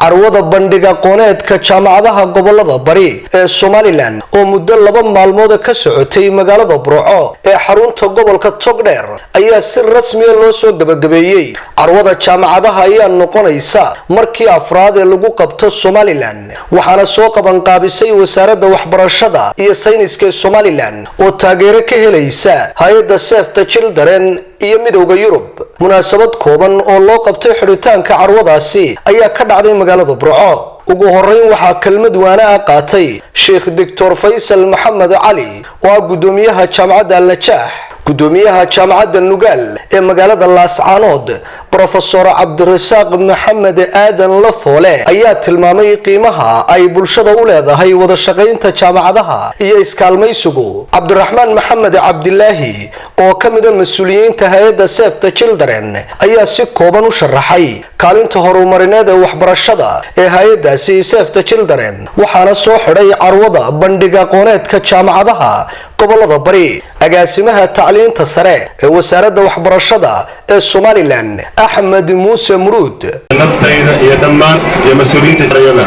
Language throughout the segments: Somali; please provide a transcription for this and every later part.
Carwada bandhig aqooneedka jaamacadaha gobolada bari ee Somaliland oo muddo 2 maalmood ka socotay magaalada Burco ee xarunta gobolka Togdheer ayaa si rasmiya loo soo gebagabeeyey. Carwada jaamacadaha ayaa noqonaysa markii afraad ee lagu qabto Somaliland, waxaana soo qabanqaabisay Wasaaradda Waxbarashada iyo Sayniska ee Somaliland oo taageero ka helaysa hay-adda Save the Children iyo Midowda Yurub. Munaasabad kooban oo loo qabtay xidhitaanka carwadaasi ayaa ka dhacday magaalada Burco. Ugu horeyn waxaa kelmad waana ah qaatay Sheekh Doctor Faysal Maxamed Cali oo ah guddoomiyaha jaamacadda Alnajaax. Guddoomiyaha jaamacadda Nugaal ee magaalada Laascaanood, Brofesor Cabdirasaaq Maxamed Aadan Lafoole, ayaa tilmaamay qiimaha ay bulshada u leedahay wada shaqaynta jaamacadaha iyo iskaalmaysigu. Cabdiraxmaan Maxamed Cabdilaahi oo ka mida mas-uuliyiinta hay-adda Save the Children ayaa si kooban u sharaxay kaalinta horumarineed ee waxbarashada ee hay-addaasi Save the Children. Waxaana soo xidhay carwada bandhig aqooneedka jaamacadaha gobolada bari agaasimaha tacliinta sare ee Wasaaradda Waxbarashada ee Somaliland, Axmed Muuse Muruud. Naftayda iyo dhammaan iyo mas-uuliyiinta rayada,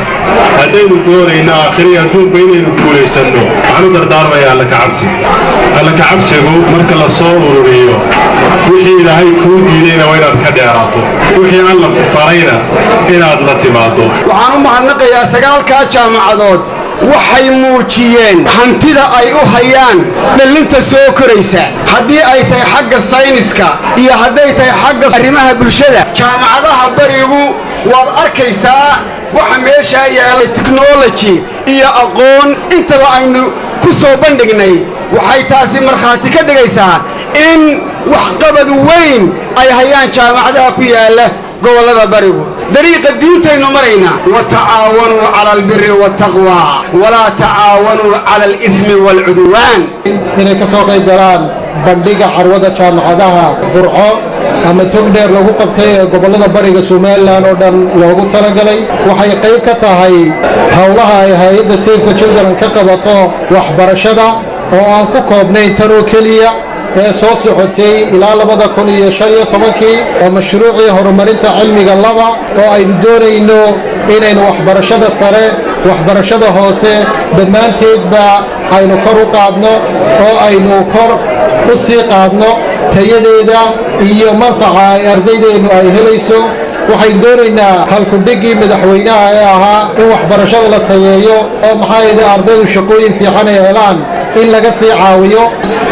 haddaynu doonayno aakhiriya adduunba inaynu guulaysanno, waxaan u dardaarmayaa alla ka cabsi. Alla ka cabsigu marka la soo ururiyo, wixii Ilaahay kuu diidayna waa inaad ka dheeraato, wixii Alla ku farayna inaad la timaado. Waxaan u mahadnaqayaa sagaalkaa jaamacadood. Waxay muujiyeen hantida ay u hayaan dhallinta soo koraysa, haddii ay tahay xagga sayniska iyo hadday tahay xagga arrimaha bulshada. Jaamacadaha barigu waad arkaysaa waxa meeshaa yaalay, technology iyo aqoon intaba aynu ku soo bandhignay. Waxay taasi markhaati ka dhigaysaa in waxqabad weyn ay hayaan jaamacadaha ku yaalla gobollada barigu. Dariiqa diintaynu maraynaa: وتعاونوا على البر والتقوى ولا تعاونوا على الإثم والعدوان. Inay ka soo qayb galaan bandhiga carwada jaamacadaha Burco ama Togdheer lagu qabtay ee gobollada bariga Somaliland oo dhan loogu talagalay waxay qayb ka tahay howlaha ay hay-adda Save the Children ka qabato waxbarashada, oo aan ku koobnayn tan oo keliya ee soo socotay ilaa 2015-kii, oo mashruucii horumarinta cilmiga laba, oo aynu doonayno inaynu waxbarashada sare, waxbarashada hoose dhammaanteedba aynu kor u qaadno oo aynu kor u sii qaadno tayadeeda iyo manfaca ay ardaydeennu ay helayso. Waxaynu doonaynaa halkudhiggii madaxweynaha ee ahaa in waxbarashada la tayeeyo oo maxaa yeele ardaydu shaqooyin fiican ay helaan in laga sii caawiyo.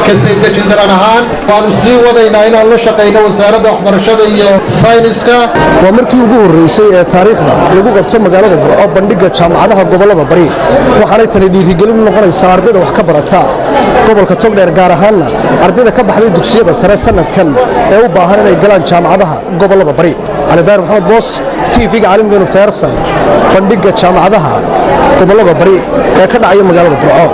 Ka Save the Children ahaan waanu sii wadaynaa inaan la shaqayno Wasaaradda Waxbarashada iyo Sayniska. Waa markii ugu horreysay ee taariikhda lagu qabto magaalada Burco bandhigga jaamacadaha gobollada bari, waxaanay tani dhiirigelin u noqonaysaa ardayda wax ka barata gobolka Togdheer, gaar ahaanna ardayda ka baxday dugsiyada sare sanadkan ee u baahan inay galaan jaamacadaha gobollada bari. Cali Daahir Maxamed Boos, TV-ga caalamiga Universal, bandhigga jaamacadaha gobollada bari ee ka dhacaya magaalada Burco.